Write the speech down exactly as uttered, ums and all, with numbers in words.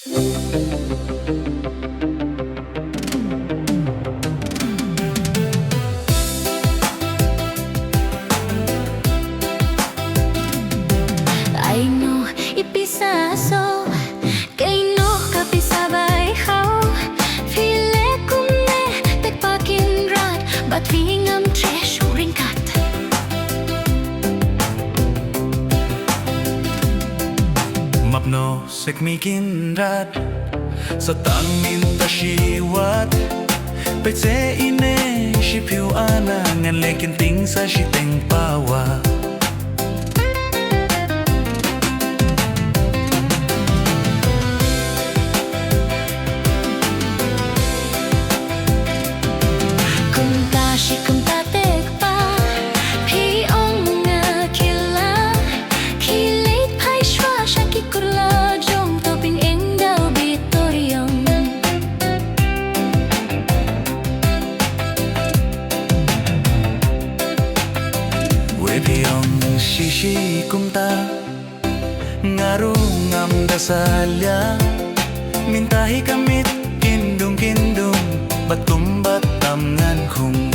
Aino i pisa so, keino ka pisa bai khau. Phi leh kumne, tek pa Kynrad, bad phi ngam treh shuh ryngkat. Map noh se kmie Kynrad, sa tang mynta shi wat. Peit se ine shi phew ana, ngan leh kynting sa shiteng pawa. Kumta shi kumta tek pa, phi ong nga khih la. Khie leit phai shuwa sha ki kur la jong to pyneng da u Bitoriong. Wei phi ong shi shi kumta, nga ruh ngam da salia. Mynta hi ka miet kyndung kyndung, bad kum ba tam ngan khung.